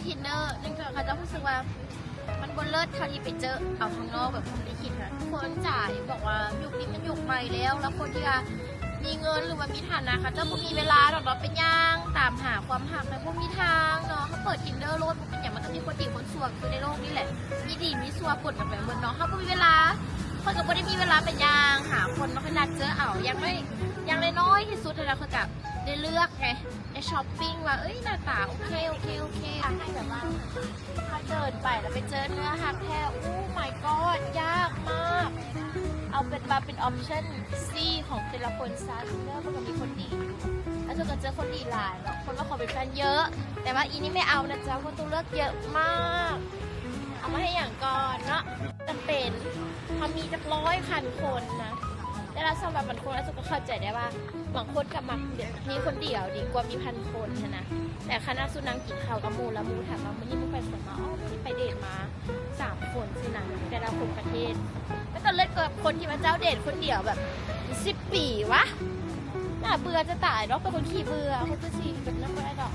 Tinder ເນື່ອງຈາກເຂົາເຈົ້າຮູ້ສຶກວ່າມັນບໍ່ເລີດເທົ່າທີ່ໄປເຈີເອົາຂ້າງນອກ ແບບ ພົມລິຂິດນະ. ທຸກຄົນຈະບອກວ່າຍຸກນີ້ມັນຍຸກໃໝ່ແລ້ວ ແລ້ວຄົນທີ່ວ່າມີເງິນ ຫຼືວ່າມີຖານະ ເຂົາເຈົ້າບໍ່ມີເວລາດອກເນາະ ໄປຍ່າງຕາມຫາຄວາມຮັກນະ ບໍ່ມີທາງເນາະ. ເຮົາເປີດ Tinder ໂລດ ບໍ່ເປັນຫຍັງ ມັນກໍມີຄົນດີຄົນຊົ່ວຄືໃນໂລກນີ້ແຫຼະ ມີດີມີຊົ່ວປົນກັນໄປໝົດເນາະ. ເຮົາບໍ່ມີເວລາ ຂ້ອຍກໍບໍ່ໄດ້ມີເວລາໄປຍ່າງຫາຄົນມາ ຂ້ອຍນັດເຈີເອົາ ຢ່າງໜ້ອຍ ຢ່າງນ້ອຍໆທີ່ສຸດຫັ້ນນະ ຂ້ອຍກໍໄດ້ເລືອກໄງ ໄດ້ຊັອບປິງວ່າ ເອີຍ ໜ້າຕາໂອເຄ ໂອເຄ ໂອເຄ ຢາກໃຫ້ແບບວ່າ ຖ້າເດີນໄປແລ້ວໄປເຈີເນື້ອຮັກແທ້ Oh my god ຍາກມາກ. ເອົາເປັນວ່າເປັນ option C ຂອງແຕ່ລະຄົນຊະ Tinder ມັນກໍມີຄົນດີຢູ່ ແລ້ວເຈົ້າກໍເຈີຄົນດີຫຼາຍເນາະ ຄົນມາຂໍເປັນແຟນເຍີະ ແຕ່ວ່າອີນີ້ໄມ່ເອົານະເຈົ້າ ເພາະຕົວເລືອກເຍີະມາກ. ເອົາມາເຮັດຫຍັງກ່ອນເນາະ ຈຳເປັນ ເຮົາມີຈັກຮ້ອຍພັນຄົນນະ ແຕ່ລະສຳລັບບາງຄົນ ອາດຈະກໍເຂົ້າໃຈໄດ້ວ່າ ບາງຄົນກໍມັກແບບມີຄົນດຽວດີກວ່າມີພັນຄົນຫັ້ນນະ. ແຕ່ຄັນວ່າສູ່ນັ່ງກິນເຂົ້າກັບໝູ່ ແລ້ວໝູ່ຖາມວ່າ ມື້ນີ້ມຶງໄປໃສມາ? ອໍ ມື້ນີ້ໄປເດດມາສາມຄົນຊີ້ນະ ແຕ່ລະຄົນປະເທດ ມັນກໍເລີດກວ່າຄົນທີ່ວ່າເຈົ້າເດດຄົນດຽວແບບສິບປີວະ. ໜ້າເບື່ອຈະຕາຍເນາະ ເປັນຄົນຂີ້ເບື່ອ ຄົນຈັ່ງຊີ້ແບບນັ້ນບໍ່ໄດ້ດອກ.